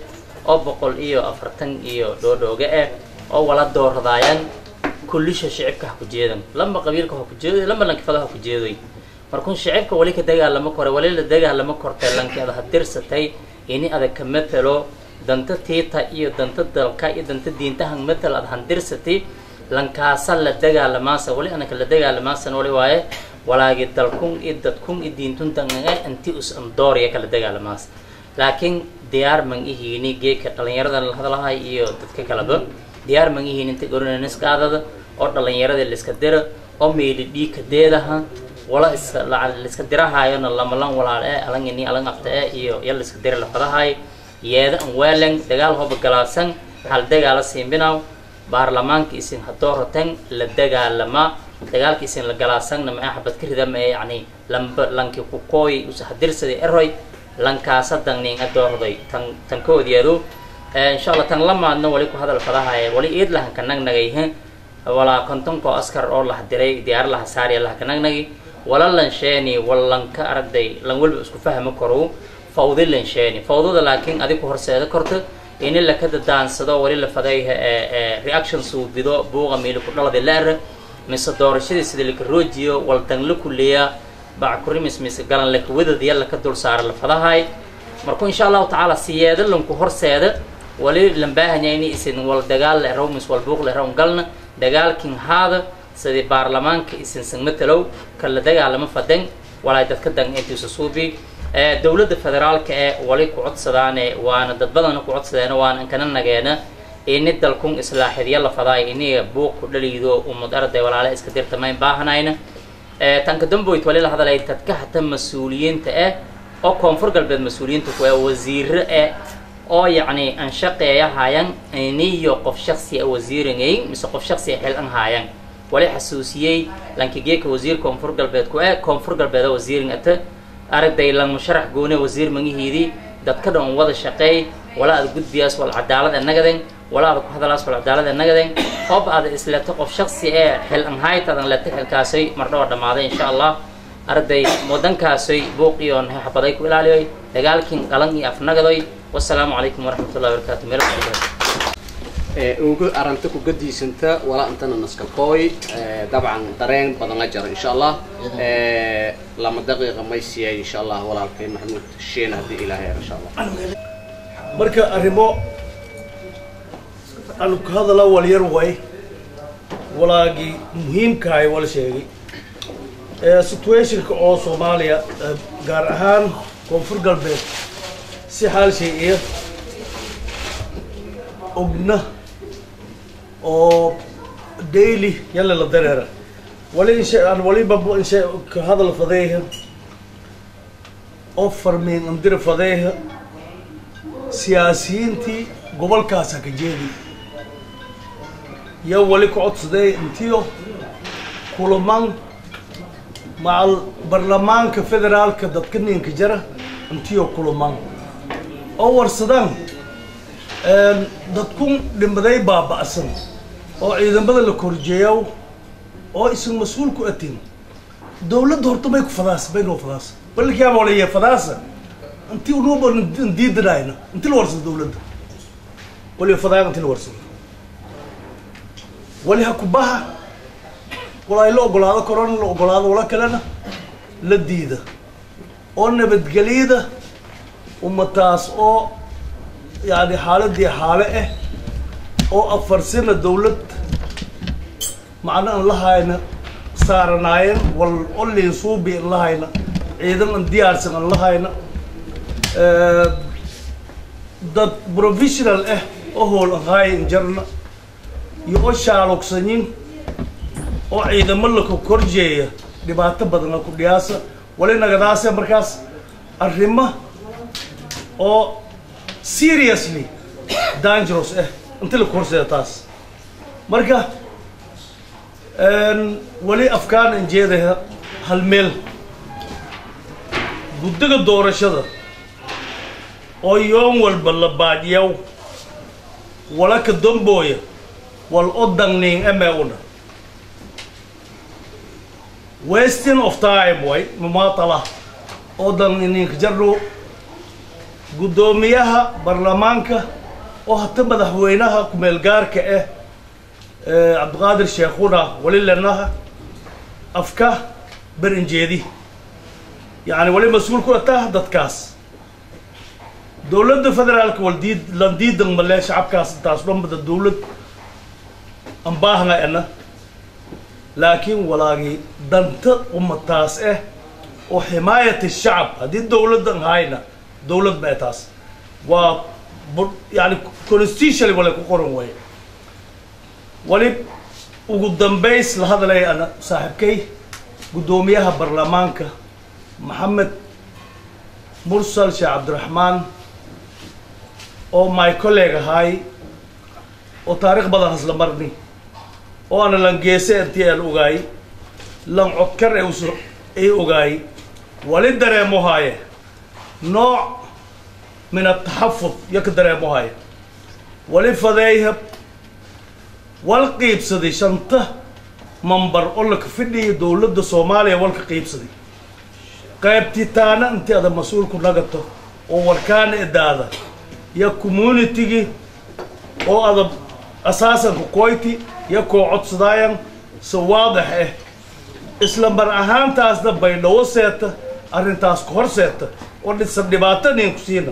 oo 140 iyo dhoodhooga ah oo wala dooradaayaan kullisha shicibka ha ku jeedan, lamba qabiilka ha ku jeedoy, lamba lankifada ha ku jeedoy. Markun shicibka wali ka dagaalamo kore wali la dagaalamo kortay lanki ada hadirsatay ini adag ka matalo danta tiita iyo danta dalka iyo danta diintahan matal ad handirsatay lankaasa la dagaalamaasa. Wali anaka la dagaalamaasana wali waaye walaagi dalkun iyo dadkun iyo diintun dangaga inti us andooriya kala dagaalamaas. Laakiin diyaar man ihiini geedka dhalinyarada la hadlahay iyo dadka kaleba diyaar man ihiini inta goronaniskaadada oo dhalinyarada la iska dira oo meeli dhiigka deedaha wala is la iska dirahayona lamalan walaal ee alang ini alang afta ee iyo ya la iska dira lafadahay yeeda an weelan dagaal hoba galaasan hal dagaala siimbinaw baarlamaanka isin hadooraten la dagaalama dagaalka isin la galaasanna ma xabad ka rida ma yacni lamba lanki ku kooy us hadirsaday eroy lankaasa dangnin adoorday tan tan koodiyadu insha Allah. Tan lamaadna wali ku hadal fadahay wali iid lahan ka nagnagay walaa 50ko askar oo la hadiray diyaar laha saariya laha ka nagnagay wala lan sheeni walanka aragday lan walba isku fahmi karo fawdi lan sheeni fawdada. Laakiin adigu horseeda korta in la ka daansado wali la faday reaction suubido buuqa meeli ku dhalada leer mise doorashadii sida la roojiyo wal dan la kuliya bac kurimis mise galan la wadadiya la ka dul saara la fadahay. Markuu insha Allahu tacaala siyeeda lanku horseeda wali lan baahanya in isin wal dagaal la raw mis wal buuq la raw galna dagaalkin haada sidii baarlamaanka isin sanmatalow kala dagaalama fadan walaa dadka dan intiisa suubi. Dowladda federaalka ee wali ku codsadaane waana dad badan ku codsadeen waana kana nageena ini dalkun islaaxidya la fadaay ini buuq ku dhaliido ummad arday walaala iska dirta mayn baahanayna. Tanka damboyt wali la hadalay dadka hata mas-uuliyiinta ah oo Koonfur Galbeed mas-uuliyiinta ku ah wasiiro ah oo yacni aan shaqeeya haayaan iniyo qof shaksi ah wasiirangay mise qof shaksi ah xil an haayaan. Wali xasuusiyey lankigeeka wasiir Koonfur Galbeed ku ah Koonfur Galbeed wasiirin ata aragday lan musharax goone wasiir magihiidii dadka dhan wada shaqeey wala aad gudbiyaas wal cadaalad nagaden wala aad ku hadalaas wal cadaalad nagaden qof aad isleeto qof shaksi ee xil an haytadan leeto xilkaasay mardhow dhamaaday insha Allah. Arday wadankaasay buuq iyo xabaday ku ilaaliyoy dagaalkin qalan iyo afnagadoy. Wassalaamu calaykum waraxmatullahi wabarakaatu. Meel Ugu aranta ku gadiisanta walaa intana naskakooy dabcan dareen badan la jaro insha Allah. 2 daqiiqa may siiyay insha Allah walaalkay Maxamuud Sheen haddii Ilaahay insha Allah. Marka arrimo aan ku hadala walyar way walaagii muhiimkahay wala sheegay situationka oo Soomaaliya gaar ahaan Koonfur Galbeed si xaal shay iyo ogna oo daily yalla la dareera wali insha aan waliba insha ka hadal fadeeha oo farmeen andira fadeeha siyaasiyiintii gobolkaasa ka jeedi iyo wali ku codsaday intiyo kulamaan macal baarlamaanka federaalka dadka ninka jara intiyo kulamaan oo warsadaan dadku dhimaday baaba'san oo ciidamada la korjeeyo oo isan mas-uul ku atiin dawladda horta may ku fadaas may noo fadaas balkiyaaba walaye fadaasa intii unuuba diidanayna inti la warsado dawladda wali fadaayan inti la warsado wali ha ku baha walaa la ogolaado korona la ogolaado wala kalena la diida oo nabadgelyada ummataas oo yani xaaladii xaale ah. Oo 4 sano dawlad macna aan lahayna saaranaayeen wal olin suubi aan lahayna ciidan aan diyaarsan aan lahayna dad provisional oo howl ahaay injarna iyo oo shaalogsanyin oo ciidamo la ku korjeeya dhibaato badan ku dhiyaasa wali nagadaase markaas arrimo oo seriously dangerous inta la korseeyo taas marka wali afkaan injeedaha hal meel guddiga doorashada oo yoon walba la baadiyow wala ka dambooya wal o dangnin emeuna wasting of time way mumaatala oo dangnin jarro guddoomiyaha baarlamaanka oo hata madaxweynaha kumeel gaarka Cabdiqaadir Sheekhuna wali lanaha afka berinjeedi yani wali mas-uul ku ataa dadkaas dowladda federaalka waldiid landiidan male shacabkaas intaas dhanbada dowlad aan baahna ena laakiin walaagii danta ummataas oo ximaayat shacab haddii dowladdan hayna dowlad ma taas waa yani constitutionally wala ku qoran waye wali ugu dambays la hadlay ana saaxiibkay guddoomiyaha baarlamaanka Maxamed Mursal Sheekh Cabdiraxmaan oo my colleague ahay oo taariikh badan hasla marni oo ana langeese intii aan ogaay lan codkar ay ogaay wali dareemo haaye nooc min ataxafud yo ka dareemo haaye wali fadeeyhab wal qiibsaday 5 mambar oo la ka fidhiyo dowladda Soomaaliya wal ka qiibsaday qaybtii taana intii aad mas'uul ku nagato oo warkaana idaada ya community oo aad asaasan ku koyti ya koo codsadaayan si waadax isla mar ahaantaasna baydhawo seeta arrintaas ku hor seeta oo dhisan dhibaato nin ku siina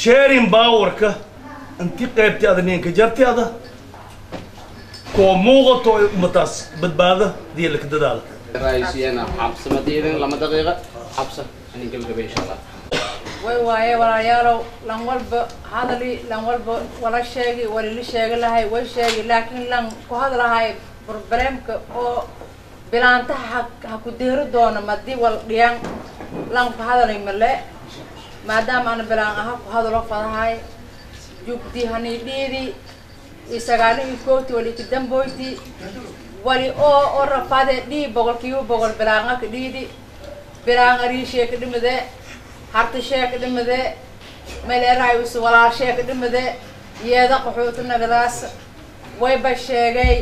sharing powerka intii qaybtii aad ninka jarti ada koo muuqato ummataas badbaada dii la ka dadaala raayisiyana xabsamadeedan 2 daqiiqo xabsa ani gabagabay insha Allah way waaye walaalayaalow lan walba hadali lan walba wala sheegi wali sheegi lahay way sheegi laakiin lan ku hadlahay problemka oo bilaantaha ha ku deero doono madii wal dhiyan lan ku hadalay male maadaama aan bilaan aha ku hadalo fadahay jugdi hani dhiidi 91 wali kidamboyti wali oo rafaade dhii 100% bilaanga ka dhiidi bilaan ariishee ka dhimade harta sheek dhimade maleeraay us walaal sheek dhimade yeeda qaxoota nagadaas way ba sheegay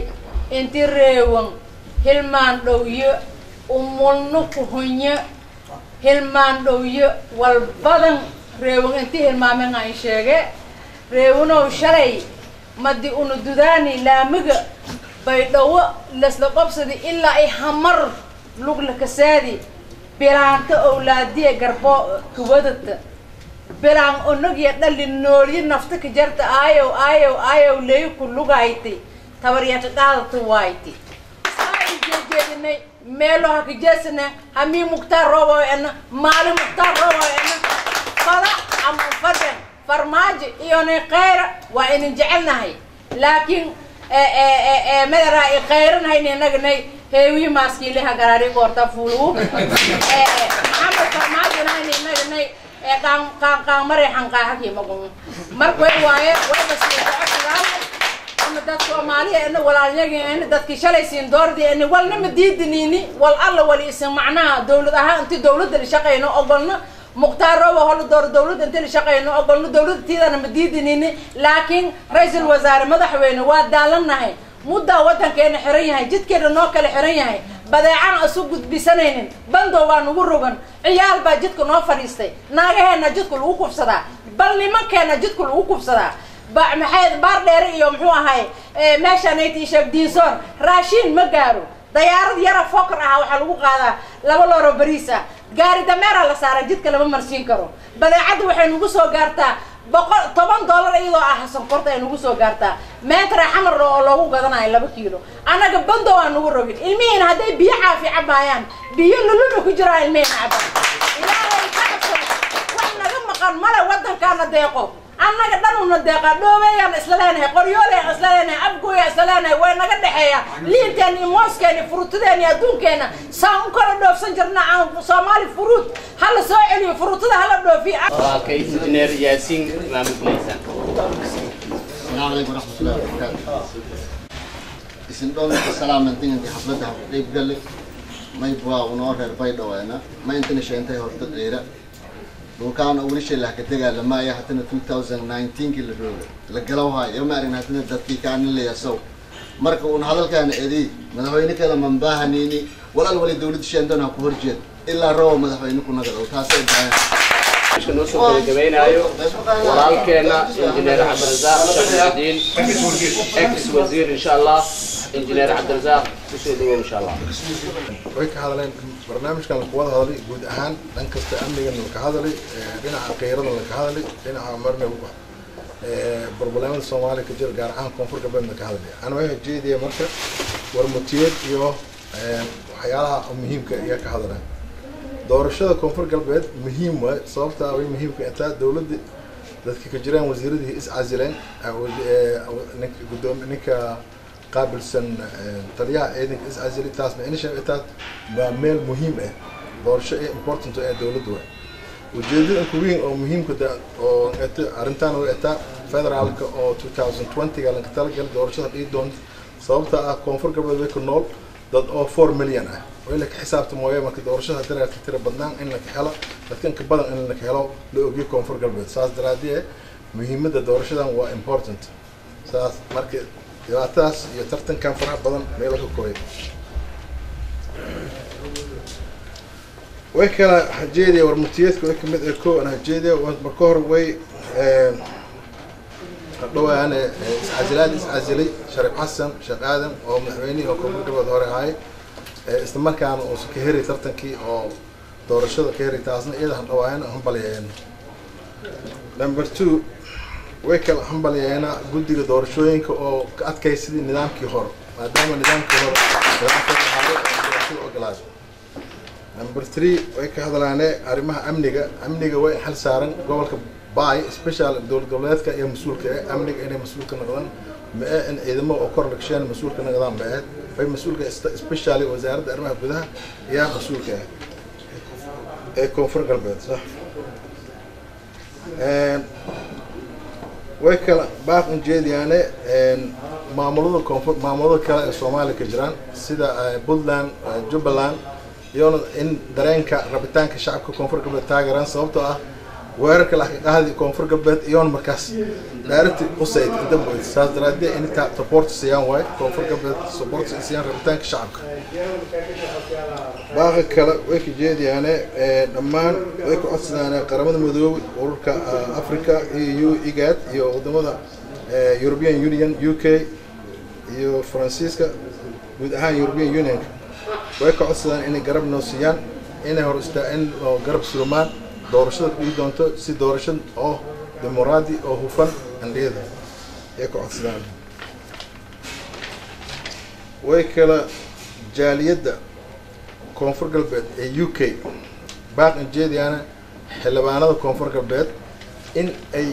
intii reewan hilmaan dhowyo umulnu ku hunya hilmaan dhowyo wal badan reewan intii hilmaamen ay sheege reewanow shalay madi unu dudaani laamiga baydhawo lasla qabsadi ilaa ay hamar lugla kasaadi bilaanta awlaadiya garbo kuwadata bilaan onogiya dhali noolyo nafta ka jarta aayow aayow aayow leeyo ku lugaaytay tabaryaka qaadata waaytay jeedinay meelo ha ka jeesana hamii Mukhtaar Roobow ena maalin Mukhtaar Roobow ena fada ama fadan farmaajo iyonay khayra waa inin jecelnahay laakiin madaraa i khayranhayn inaganay heewi maaskiileha garaari goorta fuulu Maxamed farmaajo nahayn inaganay qaan qaan qaan mareexan qaaxakii magun marka way waaye way basiicodsadaana ama dad Soomaaliya ina walaalyageena dadkii shalay siin doordii ina walna ma diidiniini wal alla wali isin macnaha dowlad ahaan intii dowladda la shaqeyno ogolna Mukhtaar Roobow hol door dowladda intii la shaqeyno ogolna dowladda tiidana ma diidiniini laakiin ra'iisul wasaare madaxweyne waa daalannahay muddaa waddankeena xiran yahay jidkeena noo kala xiran yahay badeecana isu gudbisanaynin bandow baa nagu rogan ciyaal baa jidka noo fadhiistay naagaheena jidka lagu kufsadaa bal nimankeena jidka lagu kufsadaa maxay baar dheere iyo muxuu ahay meeshaan ay tii sheeg diinsoor raashin ma gaaro dayaarad yara fokar ah waxaa lagu qaadaa 2 looro bariis ah gaari dameera la saaraa jidka lama marsiin karo badeecadda waxay nagu soo gaartaa $10 iyadoo ah sonkorta ay nagu soo gaartaa meetra xamar oo loogu gadanayo 2 kiilo annaga bando aan nagu rogin ilmihiina hadday biyo caafi cabaayaan biyo lululu ku jiraa ilmihiina cabaa ilaahay ka cabsano wax naga maqan male waddankaana deeqo annaga dhanuna deeqa dhoobeeyaan isla leenahay qoryoolayaan isla leenahay abgooyaan isla leenahay way naga dhexeeya liinteena iyo mooskeena iyo furuutadeena iyo adduunkeena saan u kala dhoofsan jirna aan Soomaali furuut hala soo celiyo furuutada hala dhoofiyo. Walaalkay injineer Yaasiin Maxamed Leysan. Asalaamu calaykum waraxmatullahi wabarakaatu. Isin dhoon salaamantin intii xafladda ha ku qeyb galay mayb waa unoo reer Baydhabo ma intana sheentay horta dheera dhulkaan weli shay lah ka dagaalamaya hatana 2019 kii la rooga la galowhayo ma aragna hatana dadkii kaanin leeyasow marka uun hadalkaana edii madaxweyne kale manbaahanini walaal wali dowladda sheentan ha ku horjeed ilaa rooba madaxweyne ku nagado taasay baahan noo soo gabagabeynaayo walaalkeena injineer Cabdirasaaq Shaxmudiin ex wasiir insha Allah. Injineer Cabdirasaaq kusoo dhawow insha Allah. Way ka hadleen barnaamijkan la wada hadlay guud ahaan dhan kasta amnigan la ka hadlay dhinaca kheyradan la ka hadlay dhinaca marna barnaamijka Soomaaliya ka jira gaar ahaan koonfur galbeed ka hadlay. Ana waxaan jeediyay marka warmutiyeed iyo waxyaalaha muhiimka ah ka hadlaan doorashada koonfur galbeed muhiim waay sababta ay muhiimka inta dawladda dadka ka jiraan wasiiradii is casileen ninka gudoomiye ninka qaabilsan taliyaha ciidanka is casilay taas ma inasha intaas waa meel muhiim ah doorasho ee important ee dawladda waay ujeedada ugu weyn oo muhiimka oo arrintan oo inta federaalka oo 2020 ga laga talagalay doorashada dhihi doonta sababta ah koonfur galbeed way ku nool dad oo 4 milyan ah way la xisaabta mooyee marka doorashada daraadka tira badnaan in la helo dadkan ka badan in la helo la ogiyo koonfur galbeed saas daraadii muhiimadda doorashadan waa important saas marka dhibaatadaas iyo tartankan faraha badan meel ka kooyay way kala hajeediya warmutiyeedka way kamid ah koo aan hajeediya marka hore way dhawaan iscasilaad iscasilay Shariif Xasan Sheekh Aadan oo madaxweynihii oo koonfur galbeed hore ahay isla markaana uu ka heray tartankii oo doorashada ka heray taasna iyada dhawaan hambalyeeyeen. Number 2 way kala hambalyeeyeen guddiga doorashooyinka oo ka adkaysaday nidaamkii hore maadaama nidaamkii hore doorashada ogolaaday. Number 3 way ka hadlaan arrimaha amniga amniga way xal saaran gobolka Bay special dowlad goboleedka iyo mas'uulka amniga inay mas'uulka noqdaan ma in ciidamo oo kor lagshaan mas'uulka noqdaan ma way mas'uulka special wasaaradda arrimaha gudaha iyo mas'uulka ee koonfur galbeed sax way kala baaq jeediyaane maamulada koonfur maamulada kale ee Soomaaliya ka jiraan sida Puntland Jubbaland iyo in dareenka rabitaanka shacabka koonfur galbeed taageeraan sababtoo ah weerarka la qaadi koonfur galbeed iyo markaas daarti u sayd dambe saas daraadii in ta support siiyaan way koonfur galbeed support siiyaan rabitaanka shacabka. Baaqa kale way ka jeediyaane dhammaan way ku codsadaan qaramada midoobay ururka Afrika EU IGAD iyo wadamada European Union UK iyo Faransiiska guud ahaan European Union way ka codsadaan inay garab noo siiyaan inay hor istaan oo garab surumaan doorashada ku doonto si doorasho oo dimuqraadi oo hufan andhiyada ay ku codsadaan. Way kala jaaliyadda koonfur galbeed ee UK baaq jeediyaana xildhibaanada koonfur galbeed in ay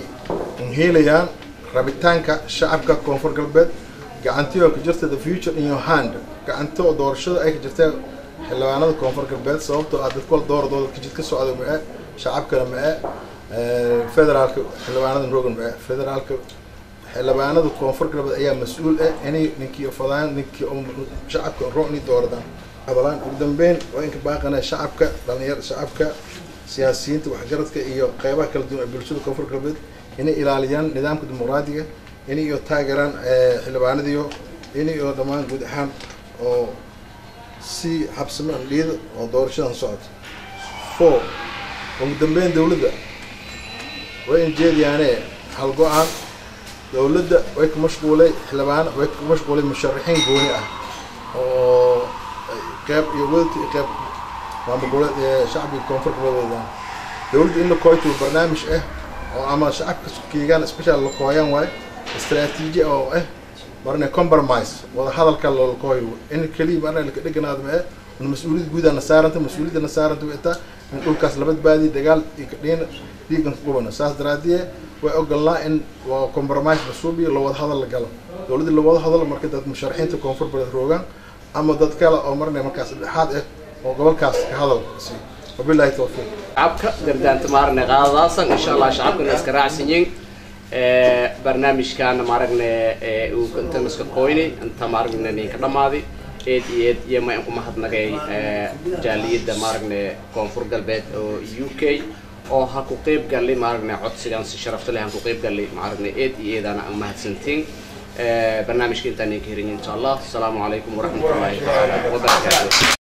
helayaan rabitaanka shacabka koonfur galbeed gacantii ku jirta the future in your hand gacanta oo doorashada ay ka jirta xildhibaanada koonfur galbeed sababtoo ah dadka dooradooda ka jidka socda ma shacabkana ma federaalka xildhibaanada rogan ma federaalka xildhibaanada koonfur galbeed ayaa mas'uul ah inay ninkii fadaan ninkii shacabka rooni dooradaan hadalaan. Ugu dambeyn waa in ka baaqana shacabka dhalinyarada shacabka siyaasiyiinta waxgaradka iyo qaybaha kala duwan ee bulshada koonfur galbeed inay ilaaliyaan nidaamka dimuqraadiga inay iyo taageeraan xildhibaanadiyo inay iyo dhammaan guud ahaan oo si habsami andhiyada oo doorashadan socoto. 4 ugu dambeyn dawladda way in jeediyaane hal go'aan dawladda way ku mashquulay xildhibaan way ku mashquulay musharaxiin gooni ah oo qayb iyo wadati qayb maamul goboleed ee shacbiga koonfur galbeed dawladda in la kooyto barnaamij ah oo ama shacabka kiigaan special la kooyaan waaye istaraatiiji oo ah marna compromise wada hadalka la kooyo in kaliya marna la dhiganaado ma in mas'uuliyad guud aan saaranta mas'uuliyadna saaranta inta in dhulkaas la badbaadiyo dagaal iyo kadhin dhiigan ku gubana saas daraadiye way ogolnaa in waa compromise la suubiyo la wada hadal la galo dowladda la wada hadal marka dad musharaxiinta koonfur bareed roogaan ama dad kale oo marna markaas dhexaad ah oo gobolkaas ka hadal si wabillahi tawfiiq. Shacabka dardaanta maarne qaadaasan insha Allah shacabkana iska raacsan yihiin barnaamijkaana maaragne uu inta iska qoyni inta maaragne ninka dhamaaday eed iyo eed iyo ma ku mahadnagay jaaliyadda maaragne koonfur galbeed oo UK oo ha ku qayb galay maaragne codsigan si sharafta leh aan ku qayb galay maaragne eed iyo eedana aan mahadsantiin barnaamijka intaan ninka hirin insha Allah. Assalaamu calaykum waraxmatullaahi tacaala wabarakaatuh.